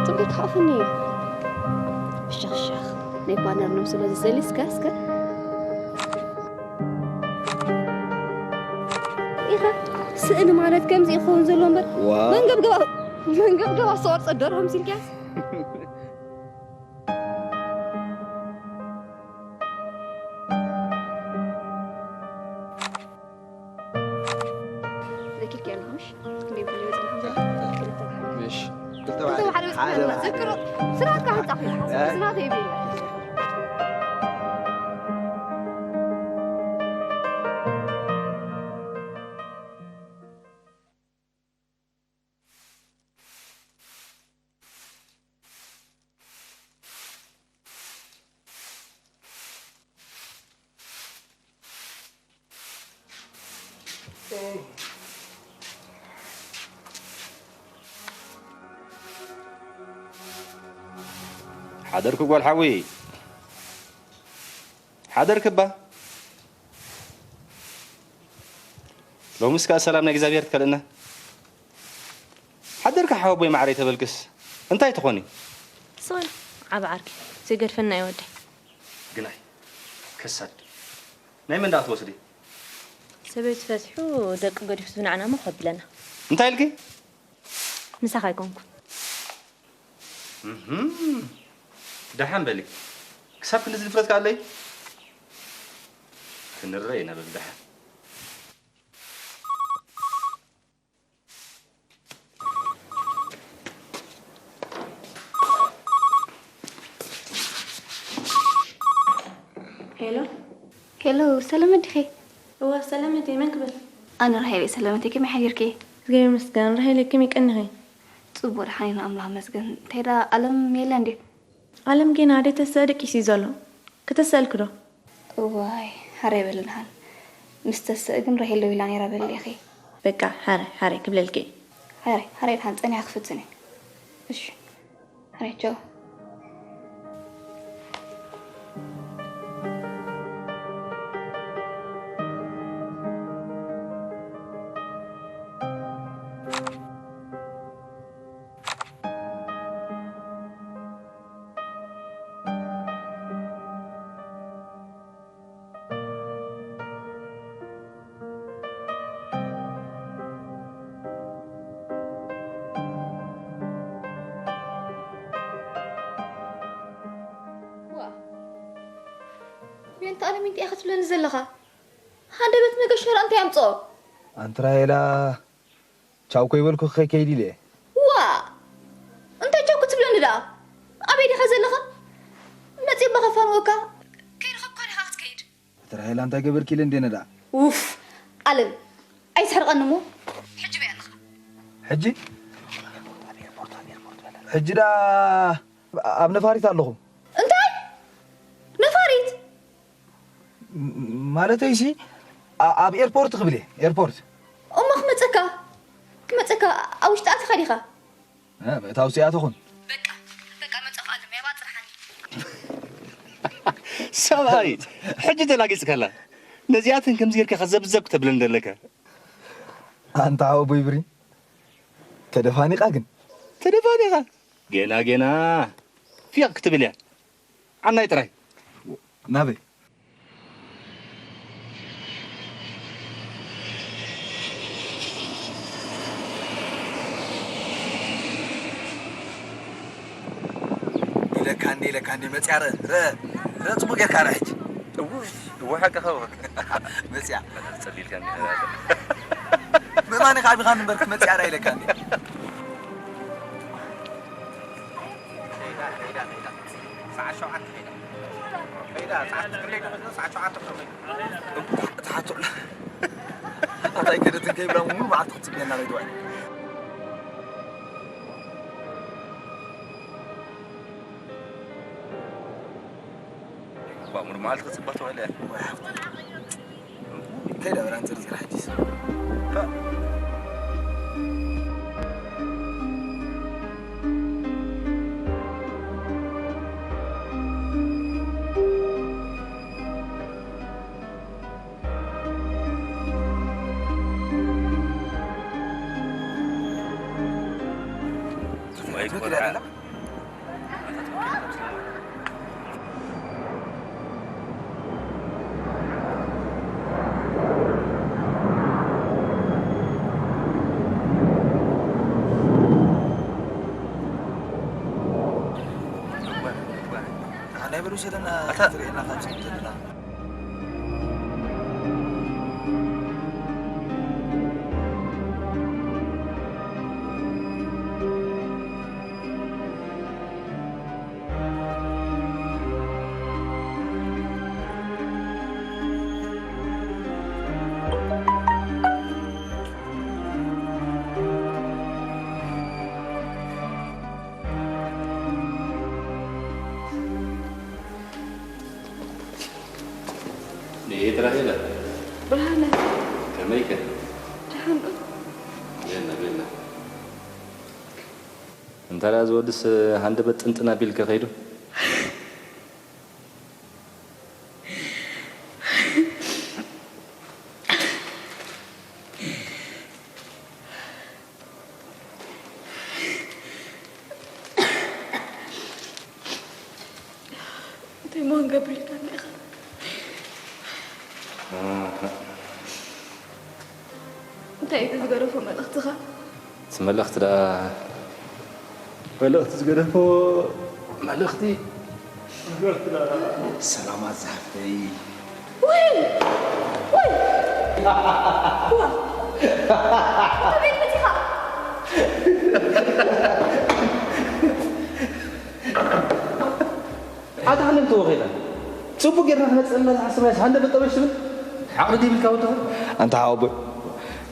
ጽቡቅ ትሓፍኒ እዩ። ፍሽኽሽኽ ናይ ፓነር ንምስሎ ዝስእሊ እስከ እስከ ኢኻ። ስእሊ ማለት ከምዚ ይኸውን ዘሎ እምበር ዋው። መንገብገባ መንገብገባ ዝተቆርጸ ደርሆ ምሲልክያስ። ዘኪርኪ ኣለኻ ምሽ? ክንደይ ብክንደይ በፂና ከም ዘለና? ክልተ ብሓደ። ምሽ? ክልተ ብሓደ በፂና ኣለና። ዘክሮ። ስራሕካ ሕንፃ ኹ። ስራሕካ ይበላ። ሓደርኩ ጓል ሓዊ፣ ሓደርክ እባ። ሎምስ ከኣ ሰላም ናይ እግዚኣብሔር ትከልእና። ሓደርካ ሓወቦይ ማዕረይ ተበልክስ እንታይ ትኾኒ? ሶል ዓቢ ዓርኪ ዘይገድፈና እዩ ወደይ። ግናይ ከሳድ ናይ መን ደኣ ትወስዲ? ሰበይቱ ፈትሑ ደቂ ገዲፉ ዝብናዕና እሞ ከብለና። እንታይ ኢልኪ? ምሳኻ ኣይኮንኩን። እህም። ደሓን በሊ። ክሳብ ክንድዚ ድፍረት ከ ኣለይ? ክንረ ኢና በል ደሓን። ሄሎ። ሄሎ፣ ሰለመት ዲኺ? እወ፣ ሰለመት እየ። መን ክብል? ኣነ ራሄል እየ። ሰለመት እየ። ከመይ ሓዲርኪ? እግዚኣብሔር ይመስገን። ራሄል፣ ከመይ ቀኒኺ? ጽቡቕ፣ ደሓን ኢና፣ ኣምላኽ ይመስገን። እንታይ ደኣ፣ ኣለም የለን ድዩ? ኣለም ጌና ደይተስእ ደቂሱ እዩ ዘሎ። ክተስእልኪ ዶ? እዋይ፣ ሓራይ በሊ ደሓን። ምስ ተስእ ግን ራሄል ደዊላ ነይራ በሊ ኢኺ። በቃ፣ ሓራይ፣ ሓራይ ክብለልኪ እየ። ሓራይ፣ ሓራይ ደሓን ጸኒሐ ክፍትን እየ። እሺ፣ ሓራይ ቻው። ሜንታ ኣለሚንታ ኢኻ ትብለኒ ዘለኻ? ሃንደበት መገሸራ እንታይ ኣምጽኦ? ኣንቲ ራሄላ፣ ቻው ኮይበልኩ ክኸይድ ኢለ። ዋ! እንታይ ቻው ክትብለኒ ደኣ? ኣበይ ዲኻ ዘለኻ? መጺእ እባ ከፋንወካ። ከይረኸብካ ዲኻ ክትከይድ? ኣንቲ ራሄላ፣ እንታይ ገበርኪ ኢለ እንዴ ነዳ? ውፍ! ኣለም፣ ኣይትሕርቐኒ እሞ። ሕጂ በይ ኣለኻ። ሕጂ? ሕጂ ደኣ ኣብ ነፋሪት ኣለኹ። እንታይ? ነፋሪት? ም-፣ ማለተይሲ፣ ኣ-፣ ኣብ ኤርፖርት ክብል እየ፣ ኤርፖርት። እሞ ክመጸካ፣ ክመጸካ ኣብ ውሽጢ ኣቲኻ ዲኻ? እ፣ ምእታው ስኢያ ትኹን። በቃ፣ በቃ መጸኻ ኣለመ፣ ያባ ጽንሓኒ። ሰብኣይት፣ ሕጂ ተላጊጽካላ። ነዚኣተን ከምዚ ጌርካ ከዘብዘብ ክተብለን ዘለካ። ኣንታ ሓወቦይ ብሪን፣ ተደፋኒቓ ግን። ተደፋኒቓ? ጌና ጌና ፊቕ ክትብል እያ። ዓናይ ጥራይ። ናበይ? ኢለካ እንዴ፣ ኢለካ እንዴ፣ መጽያ ረ-፣ ረ-፣ ረ-፣ ጽቡቅ ጌርካ ረ-፣ ሕጂ። እው፣ እው፣ ሓቅኻ እው። መጽያ። ጸሊልካ እንዴ፣ ምእማን ኢኻ ኣቢኻኒ እምበር፣ ክትመጽእ እያ ኢለካ እንዴ። ከይዳ፣ ከይዳ፣ ከይዳ። ሰዓት ሸውዓተ ከይዳ። ከይዳ፣ ሰዓት ክንደይ ደኺሉ? ሰዓት ሸውዓተ ከይዳ። እንቋዕ እታ ሓቶ ኣታ ኣይከደትን ከይብላ፣ ሙሉ መዓልቲ ክትጽበየና ከይትውዕል። እባ ሙሉ መዓልቲ ክጽባ ተባለ። ወይ ሓፍቲ። ከይዳ በላ፣ እንጽርጽር ሕጂስ። ወይ ቆልዓ። ኣነ ብሉ ሰለና ኣታ ትርእየና ካብ ዘምተልና። ንኤት ራሄለ። ብርሃነ። ከመይከ? ደሓን ዶ? ቤና፣ ቤና። እንታ ደኣ ዝወድስ ሃንደበት ጥንጥን ኣቢልከ ከይዱ? እንታይ እሞ ክንገብር ኢልካኒ ኢኻ? እንታይ እዩ እቲ ዝገደፎ መልእኽትኻ? እቲ መልእኽቲ ደኣ መልእኽቲ ዝገደፎ መልእኽቲ። ሰላማት ዝሓፍተይ። ውይ! ውይ! ዋ! ኣቤት መጺኻ! ኣታ ሃለምቲ ወኺላ። ጽቡቅ ጌርና ክነጽእ እና ዝሓስብናስ ሃንደ በጠበሽ ትብል? ዓቕሊ ዘይብልካ ወዲ ኸ? ኣንታ ሓወቦይ፣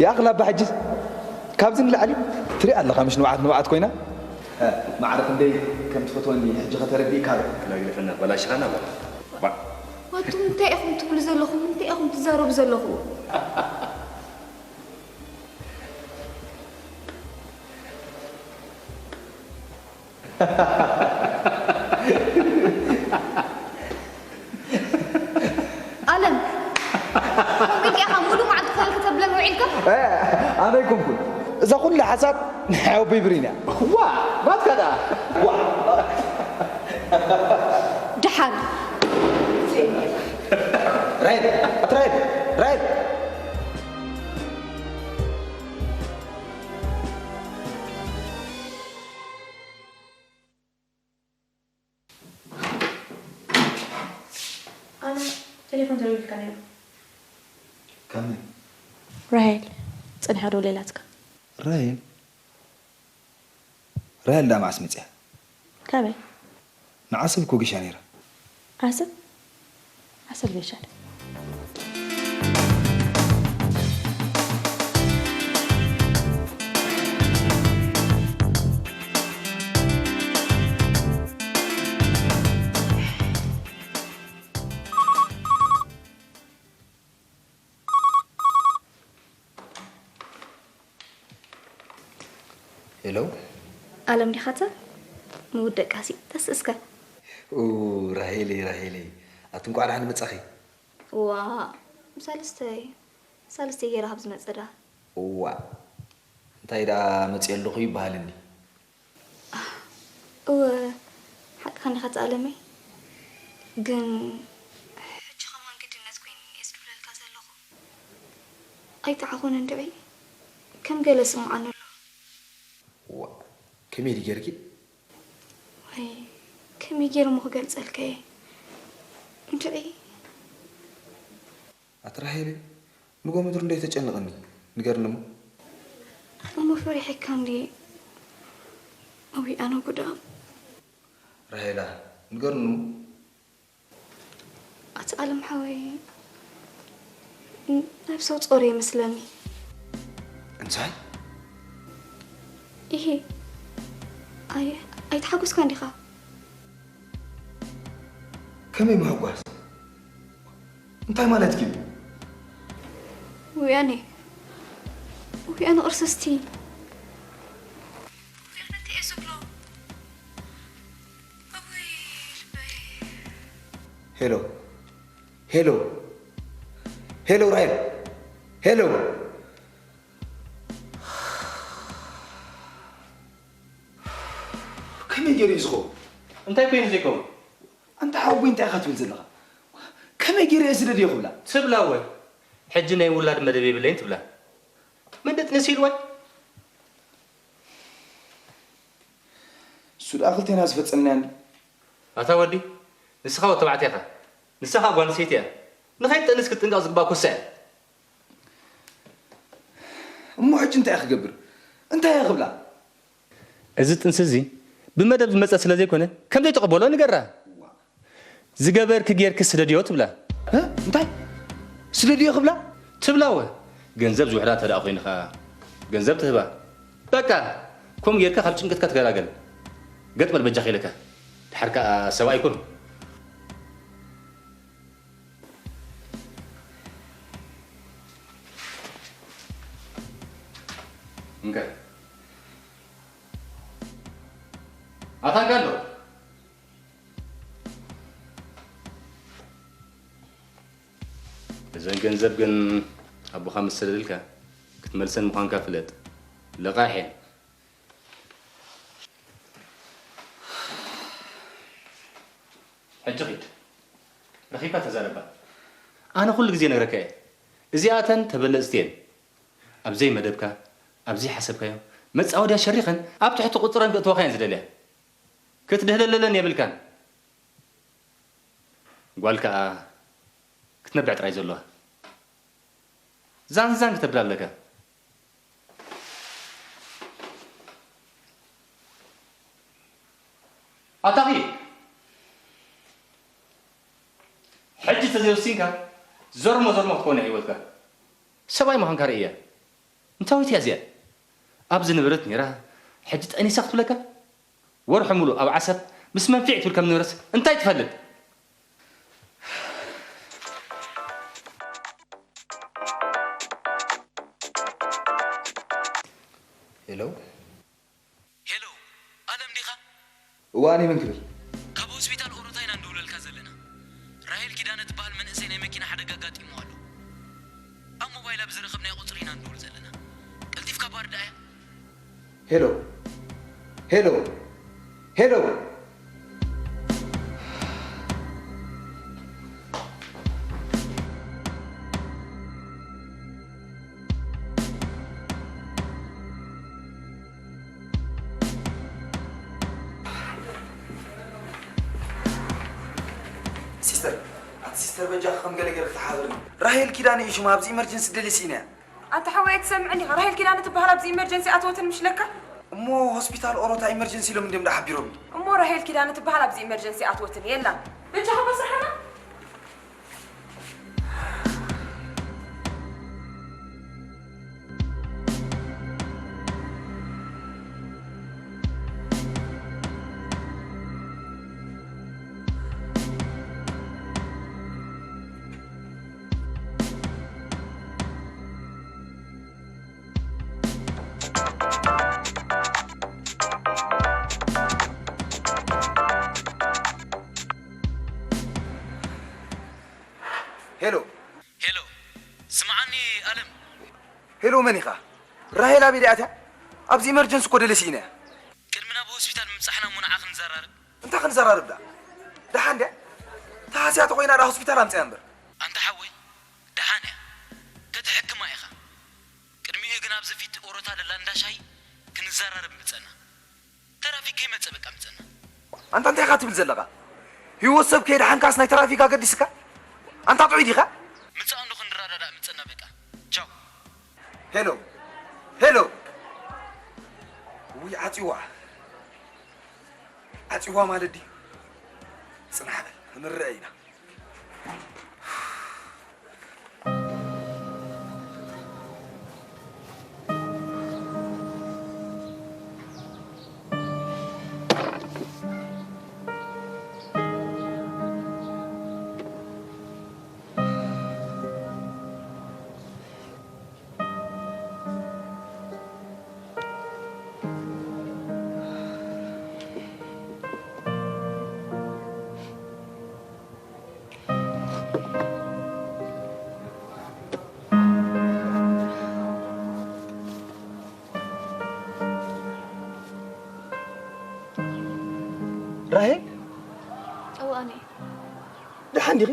ይኣኽል ኣባ ሕጂ ካብዚ ንላዕሊ ትርኢ ኣለኻ፣ ምሽ ንብዓት ንብዓት ኮይና? እ፣ ማዕረ ክንደይ ከም ትፈትወኒ ሕጂ ኸ ተረዲእካ ዶ? ክነግርፍና በላሽኻና በላ። ባ- ኣቱም እንታይ ኢኹም ትብሉ ዘለኹም? እንታይ ኢኹም ትዛረቡ ዘለኹም? ኣለም፣ ከምኡ ኢልካ ኢኻ ሙሉእ መዓልቲ ኮለል ከተብለን ውዒልካ? እ፣ ኣነ ኣይኮንኩን። እዛ ኩላ ሓሳብ ናይ ኣቦይ ብሪን እያ። ዋ፣ ናትካ ደኣ። ዋ። ደሓን። ራይድ፣ ራይድ፣ ራይድ። ኣነ ቴሌፎን ተደዊሉልካ ነይሩ። ካብ መን? ራሄል፣ ጸኒሓ ደውላ ኢላትካ። ራሄል? ራሄል ደኣ መዓስ መጺኣ? ካበይ? ንዓሰብ እኮ ጊሻ ነይራ። ዓሰብ? ዓሰብ ዘይሻል። ሄሎ። ኣለም ዲኻታ? ምውደቃሲ ተስእስከ። ኡ፣ ራሄለይ፣ ራሄለይ። ኣቲ እንቋዕ ደሓን መጻኺ። ዋ፣ ሳልስተይ፣ ሳልስተይ ገይራ ካብ ዝመጸ ደኣ። እዋ፣ እንታይ ደኣ መጺኤ ኣለኹ ይበሃልኒ። እወ፣ ሓቅኻ እንዲኻ እቲ ኣለመይ። ግን ሕጂ ኸማን ግድነት ኮይኑኒ እየ ዝድውለልካ ዘለኹ። ኣይጠዓኹን እንድዒ፣ ከም ገለ ስምዓኒ ኣሎ። ዋ፣ ከመይ ድዩ ጌርኪ? ወይ፣ ከመይ ገይረ እሞ ክገልጸልካ እየ? እንድዒ። ኣቲ ራሄል፣ ንጎ ምድሩ እንዶ ተጨንቕኒ፣ ንገርኒ እሞ። እሞ ፈሪሐካ እንዲ? ኣውይ፣ ኣነ ጉዳም። ራሄላ፣ ንገርኒ እሞ። ኣቲ ኣለም ሓወይ፣ ን-፣ ናብ ሰው ጾር ይመስለኒ። እንታይ? ኢሂ፣ ኣይ-፣ ኣይተሓጎስካን ዲኻ? ከመይ ምሕጓስ? እንታይ ማለትኪ እዩ? ውያኔ፣ ውያኔ ቅርስስቲ። ውያኔ እንታይ እየ ዝብሎ? እውይ፣ ልበይ። ሄሎ፣ ሄሎ፣ ሄሎ፣ ራሄል፣ ሄሎ። ከመይ ገይሩ እዩ ዝኸውን? እንታይ ኮይኑ ዘይከውን? ኣንታ ሓወቦይ እንታይ ኢኻ ትብል ዘለኻ? ከመይ ገይረ እየ ስደድዮ ክብላ? ትብላ እወ። ሕጂ ናይ ውላድ መደብ የብለይን ትብላ። መን ደጥንስ ኢልዋይ? እሱ ደኣ ክልቴና ዝፈጸምናዮ እንዲ። ኣታ ወዲ፣ ንስኻ ወዲ ተባዕታይ ኢኻ። ንሳ ኸኣ ጓል ኣንስተይቲ እያ። ንኸይትጠንስ ክትጥንቀቕ ዝግባእ ኮሳ እያ። እሞ ሕጂ እንታይ እየ ክገብር? እንታይ እየ ክብላ? እዚ ጥንሲ እዚ ብመደብ ዝመጸ ስለ ዘይኮነ፣ ከም ዘይትቕበሎ ንገራ። ዝገበርኪ ጌርኪ ስደድዮ ትብላ። እ? እንታይ? ስደድዮ ክብላ? ትብላ እወ። ገንዘብ ዝውሕዳ እንተ ደኣ ኮይንኻ፣ ገንዘብ ትህባ። በቃ፣ ከምኡ ጌርካ ካብ ጭንቀትካ ትገላገል። ገጥ በል በጃኻ ኢለካ። ድሓር ከኣ ሰብኣይ ኩን። እንካ። ኣታ እንካ ኣሎ። እዘን ገንዘብ ግን ኣቦኻ ምስ ሰደደልካ ክትመልሰን ምዃንካ ፍለጥ። ለቓሕ እየን። ሕጂ ኺድ። ረኺብካ ተዛረባ። ኣነ ኩሉ ግዜ ነግረካ እየ። እዚኣተን ተበለጽቲ እየን። ኣብ ዘይመደብካ፣ ኣብ ዘይሓሰብካዮ መጻወድያ ሸሪኸን ኣብ ትሕቲ ቁጽረን ክእትዋኻ እየን ዝደልያ። ክትድህለለለን የብልካን። ጓል ከኣ ክትነብዕ ጥራይ ዘለዋ። ዛንዛን ክተብል ኣለካ። ኣታኺ፣ ሕጂ ተዘይወሲንካ ዞርሞ ዞርሞ ክትኮን እያ ህይወትካ። ሰብኣይ ምዃንካ ርእያ። እንታዊት እያ እዚኣ? ኣብዚ ነበረት ነይራ፣ ሕጂ ጠኒሳ ክትብለካ? ወርሒ ሙሉእ ኣብ ዓሰብ ምስ መንፊዕ ትብል ከም ዝነበረስ እንታይ ትፈልጥ? ሄሎ። ሄሎ፣ ኣለም ዲኻ? እዋ፣ ኣነ መን ክብል? ካብ ሆስፒታል ኦሮታ ኢና እንደውለልካ ዘለና። ራሄል ኪዳነ ትበሃል መንእሰይ ናይ መኪና ሓደጋ ኣጋጢምዎ ኣሎ። ኣብ ሞባይላ ብዝረኸብናዮ ቁጽሪ ኢና እንደውል ዘለና። ቀልጢፍካ ባርድኣያ። ሄሎ፣ ሄሎ፣ ሄሎ። ሲስተር፣ ኣቲ ሰር በጃኻ ከም ገለ ገለ ተሓባበርኒ። ራሄል ኪዳነ እዩ ሽማ፣ ኣብዚ ኢመርጀንሲ ደልየ ስኢነያ። ኣንታ ሓወይ ኣይትሰምዕን ኢኻ። ራሄል ኪዳነ ትበሃል ኣብዚ ኢመርጀንሲ ኣተወትን ምሽ ለካ። እሞ ሆስፒታል ኦሮታ ኢመርጀንሲ ኢሎም እንድዮም ደኣ ሓቢሮምኒ። እሞ ራሄል ኪዳነ ትበሃል ኣብዚ ኢመርጀንሲ ኣተወትን የላን። በጃኻ በስርሓና። ሄሎ። ሄሎ፣ ስምዓኒ ኣለም። ሄሎ፣ መን ኢኻ? ራሄል ኣበይ ድያ ኣትያ? ኣብዚ ኢመርጀንሲ እኮ ደለ ስኢነ። ቅድሚ ናብ ሆስፒታል ምብጻሕና እሞ ንዓ ክንዘራረብ። እንታይ ክንዘራረብ ደኣ? ደሓን ድያ? ተሃስያ ተኾይና ደኣ ሆስፒታል ኣምጽያ እምበር። ኣንታ ሓወይ፣ ደሓን እያ። ከተሕክማ ኢኻ። ቅድሚኡ ግን ኣብዚ ፊት ኦሮታ ደላ እንዳ ሻሂ ክንዘራረብ ምጸና። ተራፊክ ከይመጸ በቃ ምጸና። ኣንታ እንታይ ኢኻ ትብል ዘለኻ? ህይወት ሰብ ከየድሓንካስ ናይ ተራፊክ ኣገዲስካ? ኣንታ ጥዑይ ዲኻ? ምጻእ እንዶ ክንረዳዳእ ምጸና በቃ። ቻው። ሄሎ። ሄሎ። ውይ ዓጽዋ። ዓጽዋ ማለት ድዩ? ጽናሕ በል። ክንረአ ኢና። ራሄል? እወ፣ ኣነ። ደሓን ዲኺ?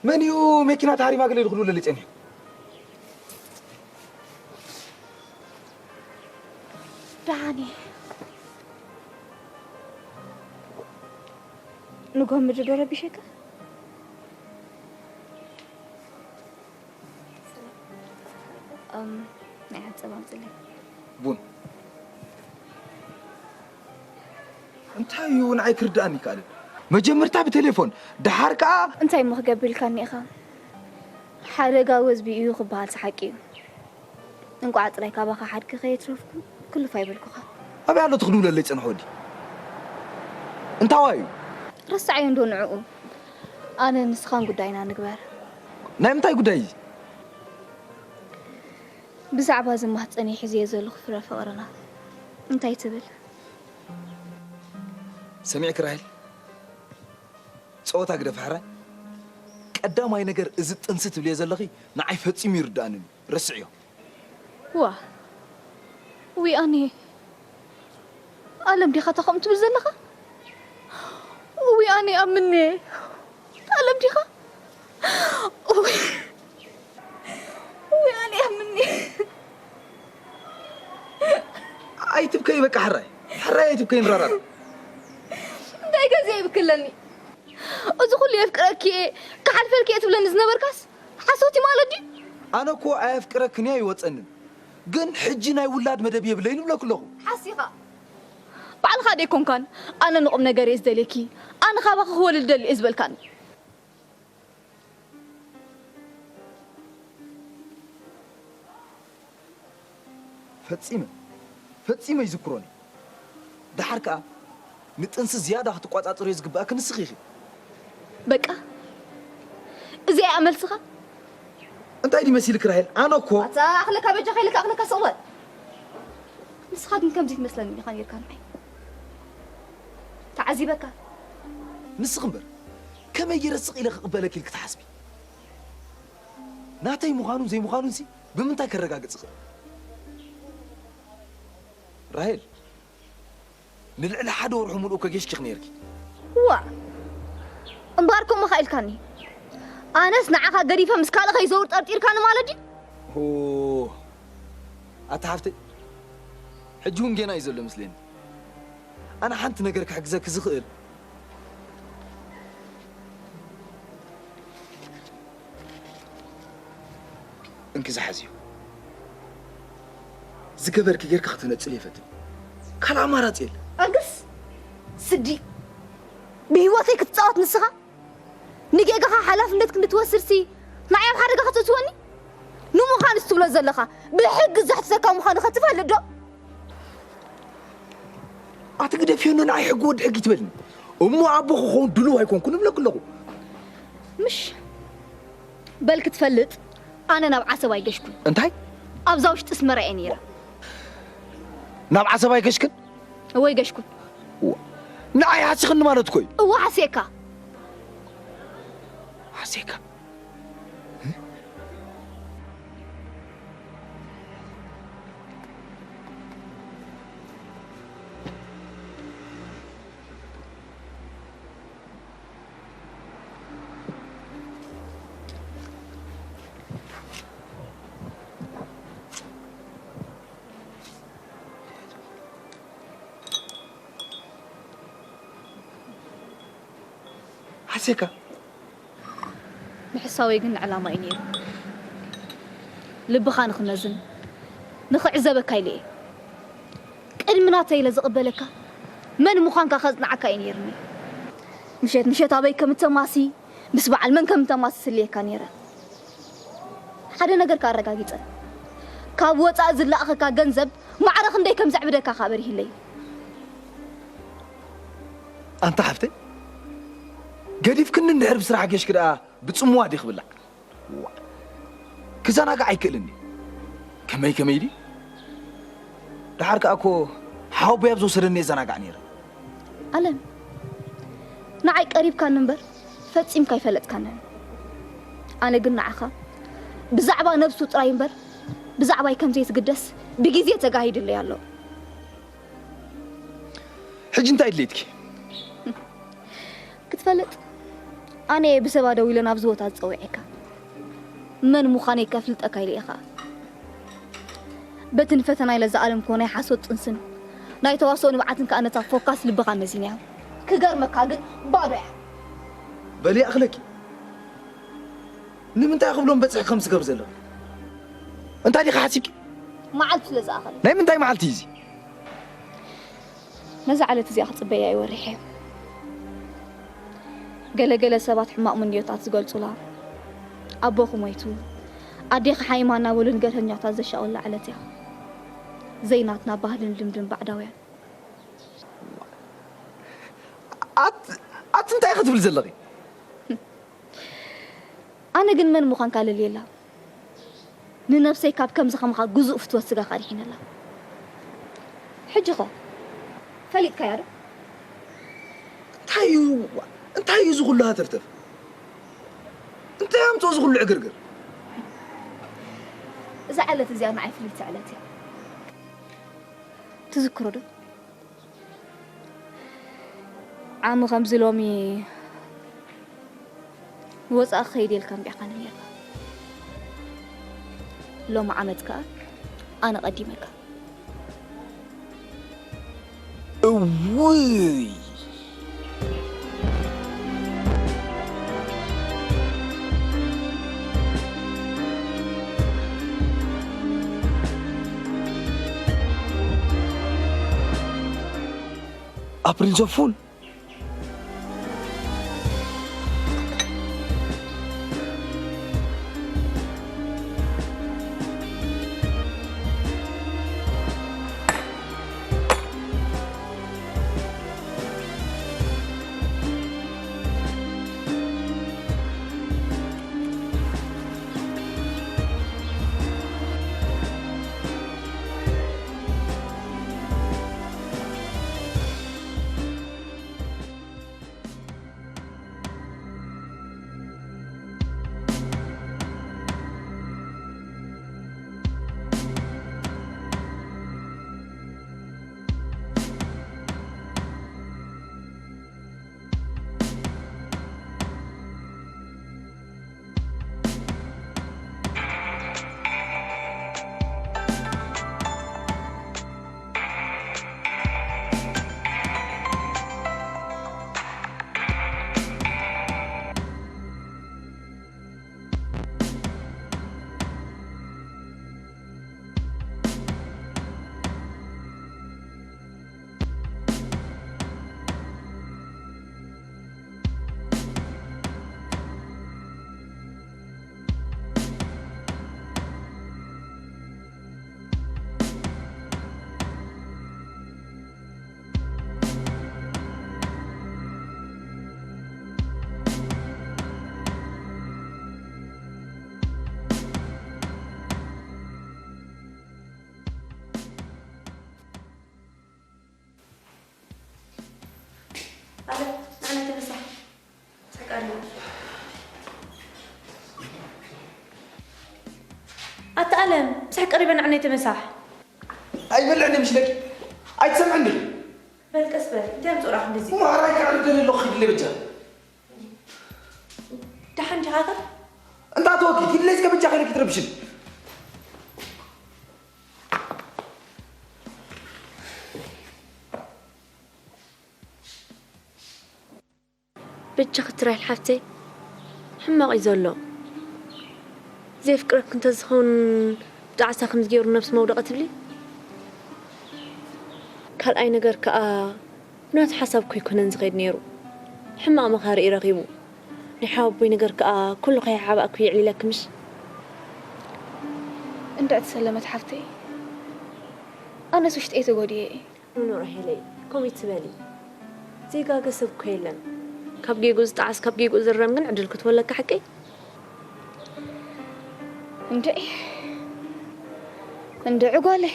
መን እዩ መኪና ተሃሪማ ገለ ኢሉ ክድውለለይ ጸኒሑ? ደሓን እየ። ንጎ ምድሪ ዶ ረቢሸካ? እም፣ ናይ ሓንሳብ ኣምፅለይ። ቡን። እንታይ እዩ ንዓይ ክርድኣኒ ይከኣልን? መጀመርታ ብቴሌፎን፣ ደሓር ከኣ እንታይ እሞ ክገብር ኢልካኒ ኢኻ? ሓደጋ ወዝቢ እዩ ክበሃል ሰሓቂ እዩ። እንቋዕ ጥራይ ካባኻ ሓድጊ ከየትረፍኩ፣ ክልፍ ኣይበልኩኻ። ኣበይ ኣሎ እቲ ክድውለለይ ዝጸንሐ ወዲ? እንታዋይ እዩ? ረሳዓዮ እንዶ ንዕኡ። ኣነ ንስኻን ጉዳይና ንግበር። ናይ ምንታይ ጉዳይ እዩ? ብዛዕባ እዚ ማህጸነይ ሒዘዮ ዘለኹ ፍረ ፍቕርና እንታይ ትብል? ሰሚዕኪ ራሄል? ጸወታ ግደፊ ሕራይ። ቀዳማይ ነገር እዚ ጥንሲ ትብልዮ ዘለኺ ንዓይ ፈጺሙ ይርድኣንን እዩ። ረስዕዮ። ዋ። ዊ ኣነ። ኣለም ዲኻ እታ ከምኡ ትብል ዘለኻ? ዊ ኣነ ኣምኔ። ኣለም ዲኻ? ዊ። ዊ ኣነ ኣምኔ። ኣይትብከይ በቃ ሕራይ። ሕራይ ኣይትብከይ ንራራብ። እንታይ ገዜ ይብክለኒ? እዚ ኩሉ የፍቅረኪ እየ፣ ክሓልፈልኪ እየ ትብለኒ ዝነበርካስ ሓሶት እዩ ማለት ድዩ? ኣነ እኮ ኣየፍቅረክን እየ ኣይወጸንን። ግን ሕጂ ናይ ውላድ መደብ የብለይን እብለኪ ኣለኹ። ሓሲኻ። ባዕልኻ ደይኮንካን ኣነ ንቁም ነገር እየ ዝደልየኪ፣ ኣነ ካባኺ ክወልድ ደሊ እየ ዝበልካኒ። ፈጺመ፣ ፈጺመ ኣይዝክሮን እየ። ደሓር ከኣ ንጥንሲ ዝያዳ ክትቆጻጸርዮ ዝግብኣኪ ንስኺ ኢኺ። በቃ፣ እዚኣ እያ መልስኻ? እንታይ ድዩ መሲልኪ ራሄል? ኣነ እኮ ኣታ ኣኽለካ በጃኻ ኢለካ ኣኽለካ ስቕ በል። ንስኻ ግን ከምዚ ትመስለኒ ኢኻ ኔርካ ንዓይ። ተዓዚበካ። ንስኺ እምበር፣ ከመይ ገይረ ስቕ ኢለ ክቕበለኪ ኢልኪ ትሓስቢ? ናተይ ምዃኑን ዘይምዃኑንሲ ብምንታይ ከረጋግጽ እኽእል? ራሄል፣ ንልዕሊ ሓደ ወርሒ ሙሉእ እኮ ጌሽኪ ነይርኪ። ዋእ! እምበኣር ከምኡ ኸ ኢልካኒ? ኣነስ ንዓኻ ገዲፈ ምስ ካልእ ከይዘውር ጠርጢርካኒ ማለት ድዩ? ሆ! ኣታ ሓፍተይ፣ ሕጂ እውን ጌና እዩ ዘሎ መስለኒ። ኣነ ሓንቲ ነገር ክሕግዘኪ ዝኽእል፣ እንኪ ዝሓዝዮ። ዝገበርኪ ጌርካ ከተነጽል ይፈትን። ካልእ ኣማራጺ የለ። ኣግስ ስዲ ብህይወተይ ክትጻወት ንስኻ ንጌጋኻ ሓላፍነት ክንድትወስድሲ ንዓይ ኣብ ሓደጋ ከተእትወኒ ንምዃንስ ትብሎ ዘለኻ ብሕጊ ዘሕትተካ ምዃኑ ከትፈልጥ ዶ? ኣቲ ግደፍዮ፣ ንዓይ ሕጊ ወዲ ሕጊ ትበልኒ። እሞ ኣቦ ክኸውን ድሉው ኣይኮንኩን እብለኪ ኣለኹ። ምሽ በል ክትፈልጥ ኣነ ናብ ዓሰብ ኣይገሽኩን። እንታይ? ኣብዛ ውሽጢ ስመራ እየ ነይረ። ናብ ዓሰብ ኣይገሽክን? እወ ኣይገሽኩን። ንዓይ ሓሲኽኒ ማለት እኮ እዩ። እወ ሓስየካ። ሓስየካ? ሓስየካ? ምሕሳወይ ግን ንዕላማ እዩ ነይሩ። ልብኻ ንኽመዝን ንኽዕዘበካ ኢለ እየ። ቅድሚ ናተይ ኢለ ዝቕበለካ መን ምዃንካ ከጽንዓካ እዩ ነይርኒ። ምሸት ምሸት ኣበይ ከም እተማሲ ምስ በዓል መን ከም እተማሲ ስልየካ ነይረ። ሓደ ነገር ከኣ ኣረጋጊጸ። ካብ ወጻኢ ዝለኣኸካ ገንዘብ ማዕረ ክንደይ ከም ዘዕብደካ ከኣ በሪህለይ። ኣንታ ሓፍተይ፣ ገዲፍክኒ እንድሕር ብስራሕ ጌሽኪ ደኣ ብጽምዋ ድየ ክብላዕ? ዋ፣ ክዘናጋዕ ኣይክእልን እየ። ከመይ ከመይ ድዩ? ደሓር ከኣ እኮ ሓወቦይ ኣብ ዝወሰደኒ እየ ዘናጋዕ ነይረ። ኣለም፣ ንዓይ ቀሪብካኒ እምበር ፈጺምካ ኣይፈለጥካንን። ኣነ ግን ንዓኻ ብዛዕባ ነብሱ ጥራይ እምበር ብዛዕባይ ከም ዘይትግደስ ብግዜ ተጋሂዱለይ ኣሎ። ሕጂ እንታይ ድሌትኪ? ክትፈልጥ ኣነ እየ ብሰባ ደዊለ ናብዚ ቦታ ዝጸውዐካ። መን ምዃነይ ከፍልጠካ ኢለ እየ ኸኣ። በቲ ንፈተና ኢለ ዝኣለምክዎ ናይ ሓሶት ጥንስን ናይ ተዋስኦ ንብዓትን ከኣ ነታ ፎካስ ልብኻ መዚንያ። ክገርመካ ግን ባዶ እያ። በሊ ይኣኽለኪ። ንምንታይ ክብሎም በጺሕኪ ከም ዝገብር ዘለኺ? እንታይ ዲኺ ሓሲብኪ? መዓልቲ ስለ ዝኣኸለ። ናይ ምንታይ መዓልቲ እዩ እዚ? ነዛ ዕለት እዚኣ ክጽበያ እየ ወሪሐ። ገለ ገለ ሰባት ሕማቕ ምንዮታት ዝገልጹላ፣ ኣቦኺ ሞይቱ፣ ኣዴኺ ሓይማ እናበሉ ንገርሀኛታት ዘሻቕሉላ ዕለት እያ። ዘይናትና ባህልን ልምድን ባዕዳውያን። ኣት ኣት እንታይ ክትብል ዘለኺ? ኣነ ግን መን ምዃንካ ለልየላ። ንነብሰይ ካብ ከምዚ ከማኻ ግዙእ ፍትወት ስጋኻ ኣድሒነላ። ሕጂ ኸ ፈሊጥካያ ዶ? እንታይ እዩ እንታይ እዩ እዚ ኩሉ ሃተፍተፍ? እንታይ ኣምፅኦ እዚ ኩሉ ዕግርግር? እዛ ዕለት እዚኣ ንዓይ ፍልይቲ ዕለት እያ። ትዝክሮ ዶ? ዓሚ ከምዚ ሎሚ ወፃኢ ክኸይድ ኢልካ ኣምቢዕካኒ ነይርካ። ሎሚ ዓመት ከኣ ኣነ ቀዲመካ። እውይ! April so full. ኣታ ኣለም፣ ምሳሕ ቀሪበ ንዓነይ ተመሳሕ። ኣይበልዕን ምስለኪ። ኣይትሰምዕን ዶ? በል ቀስ በል፣ እንታይ ኣምጽኡ ደኣ ክንድዚ? እሞ ኣራይ ክዕርደኒ ኣለኹ፣ ኪድለይ በጃ። ደሓን ዲኻ ኣታ? እንታ ተወኪ፣ ኪድለይ እስከ በጃ ከይነ ክትረብሽን። በጃኺ ትራይል ሓፍተይ፣ ሕማቕ እዩ ዘሎ። ዘየፍቅረኪ እንተዝኸውን ብጣዕሳ ከምዚ ገይሩ ነብሲ መውደቐ ትብሊ? ካልኣይ ነገር ከኣ ብናቱ ሓሳብ እኮ ኣይኮነን ዝኸይድ ነይሩ። ሕማቕ መኻሪ እዩ ረኺቡ። ናይ ሓወቦይ ነገር ከኣ ኩሉ ከይሓባእኩ የዕሊለኪ ምሽ? እንድዕቲ ሰለመት ሓፍተይ፣ ኣነስ ውሽጠይ ተጎዲኤ እየ። ኖኖ ራሄለይ፣ ከምኡ ይትበሊ። ዘይጋገ ሰብ እኮ የለን። ካብ ጌግኡ ዝጠዓስ ካብ ጌግኡ ዝረም ግን ዕድል ክትህቦ ኣለካ ሓቀይ? እንድዒ፣ እንድዒ ጓለይ።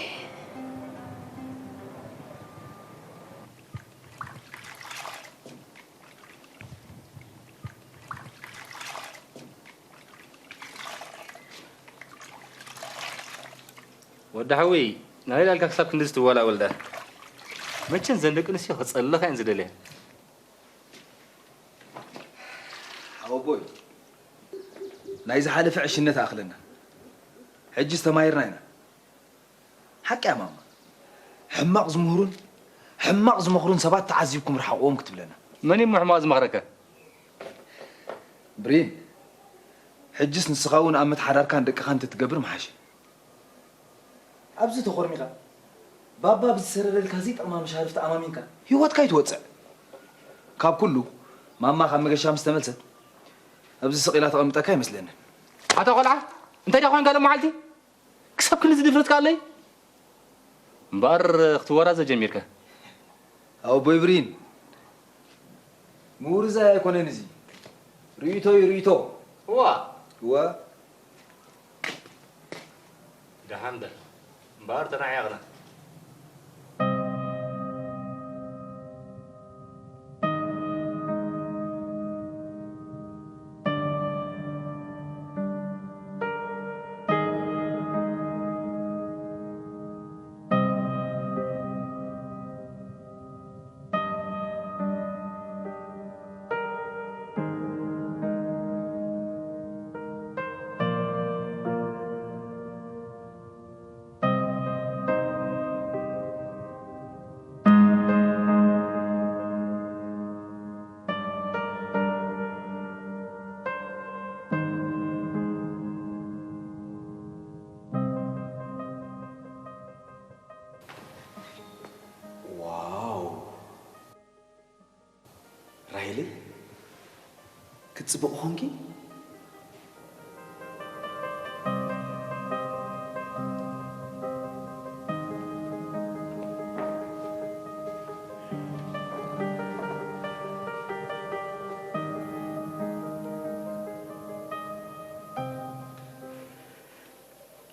ወዲ ሓወይ፣ ናበይ ዳልካ ክሳብ ክንድዚ ትወላወል ደኣ? መቸም ዘን ደቂ ኣንስትዮ ክጸልኻ እየን ዝደልያ። ሓወቦይ፣ ናይ ዝሓለፈ ዕሽነት ኣኽለና። ሕጂስ ተማሂርና ኢና። ሓቂ እያ ማማ። ሕማቕ ዝምህሩን ሕማቕ ዝመኽሩን ሰባት ተዓዚብኩም ርሓቕዎም ክትብለና። መን እዩ እሞ ሕማቕ ዝመኽረካ? ብሪን፣ ሕጅስ ንስኻ እውን ኣብ ምትሓዳርካን ደቅኻን እንተትገብር ምሓሸ። ኣብዚ ተኾርሚኻ፣ ባባ ብዝሰረረልካ ዘይጠቕማ መሻርፍ ተኣማሚንካ ህይወትካ ኣይትወጽዕ። ካብ ኩሉ፣ ማማ ካብ መገሻ ምስ ተመልሰት፣ ኣብዚ ስቕ ኢላ ተቐምጠካ ኣይመስለንን። ኣታ ቆልዓ፣ እንታይ ደኣ ኮንካ ሎም መዓልቲ? ክሳብ ክንድዚ ድፍረትካ ኣለይ? እምበኣር ክትወራዘ ጀሚርካ። ኣቦይ ብሪን፣ ምውርዛይ ኣይኮነን እዚ። ርእይቶ እዩ፣ ርእይቶ። እዋ። እዋ። ደሓን በል። እምበኣር ተናዒቕና። ዋው! ራሄለይ፣ ክትጽብቕ ኾንኪ?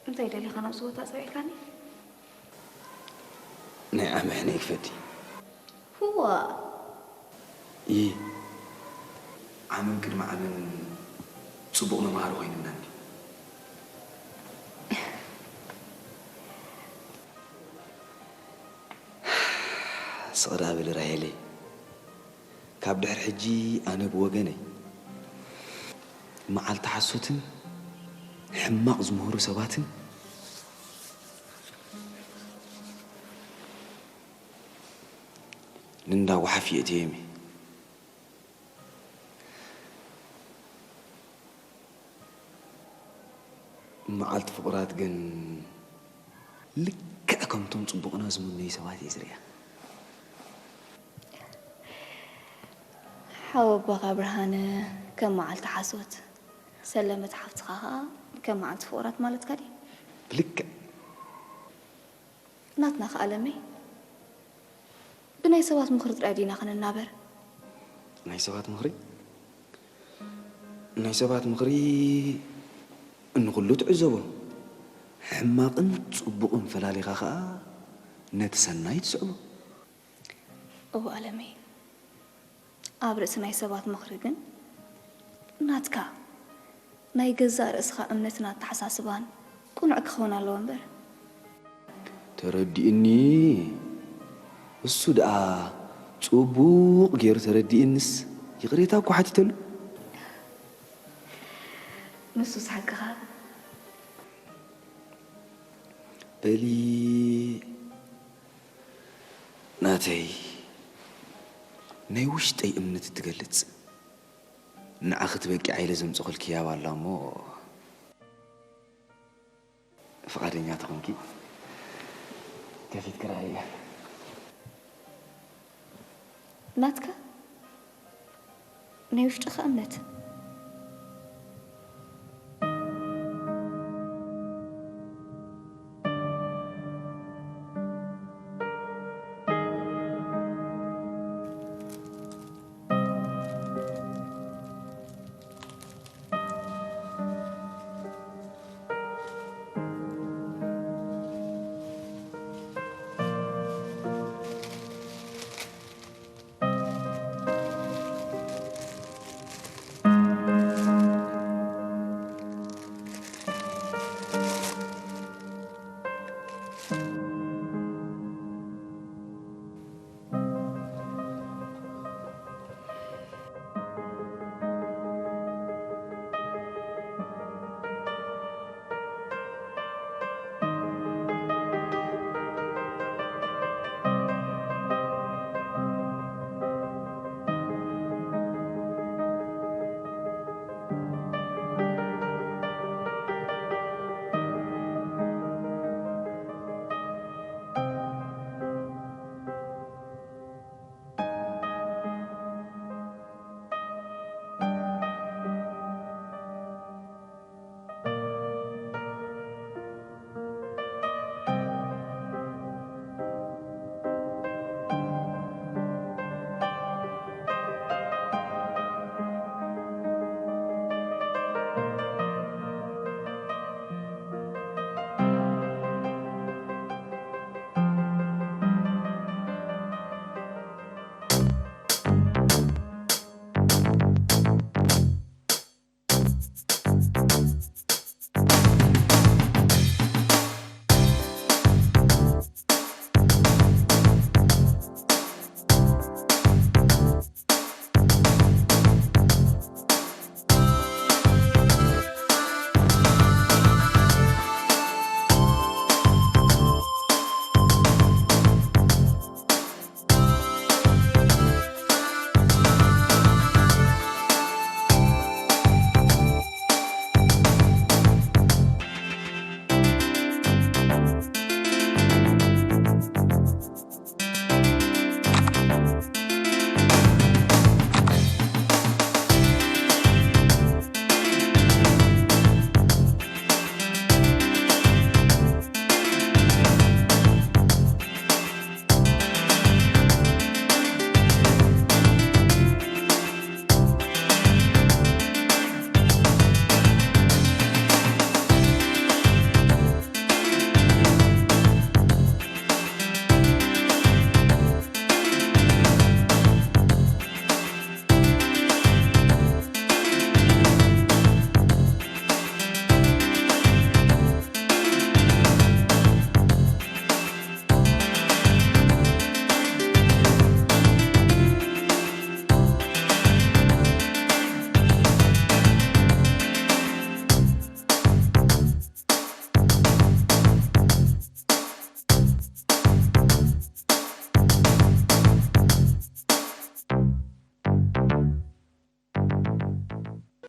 እንታይ ደሊኻ ናብዚ ቦታ ጸዊዕካኒ? ናይ ዓመ ሕነ ይክፈቲ። ህዋ! ይ-፣ ዓመን ቅድሚ ዓመን ጽቡቕ መምሃሪ ኮይንና እንዲ። ስቕ ደኣ በሊ ራሄለይ። ካብ ድሕሪ ሕጂ ኣነ ብወገነይ መዓልቲ ሓሶትን ሕማቕ ዝምህሩ ሰባትን ንእንዳ ጓሓፍ የእትዮም እየ። መዓልቲ ፍቑራት ግን ልክዕ ከምቶም ጽቡቕና ዝምነዩ ሰባት እየ ዝሪኣ። ሓወቦኻ ብርሃነ ከም መዓልቲ ሓሶት፣ ሰለመት ሓፍትኻ ኸኣ ከም መዓልቲ ፍቑራት ማለትካ ድዩ? ብልክዕ። ናትና ኸኣ ለመይ፣ ብናይ ሰባት ምኽሪ ጥራይ ዲና ክንናበር? ናይ ሰባት ምኽሪ? ናይ ሰባት ምኽሪ እንኩሉ ትዕዘቦ። ሕማቕን ጽቡቕን ፈላሊኻ ኸኣ ነቲ ሰናይ ትስዕቦ። እወ ኣለመይ፣ ኣብ ርእሲ ናይ ሰባት ምኽሪ ግን ናትካ ናይ ገዛእ ርእስኻ እምነትን ኣተሓሳስባን ቅኑዕ ክኸውን ኣለዎ እምበር። ተረዲእኒ። እሱ ደኣ ጽቡቕ ገይሩ ተረዲእንስ ይቕሬታ እኮ ሓቲተሉ። ንሱስ ሓቅኻ። በሊ ናተይ ናይ ውሽጠይ እምነት እትገልጽ ንዓኺ ትበቂዓ ኢለ ዘምጸኹልኪ ያብ ኣላ እሞ ፍቓደኛ ተኾንኪ ከፊትኪ ርኣየ። ናትካ ናይ ውሽጥኻ እምነት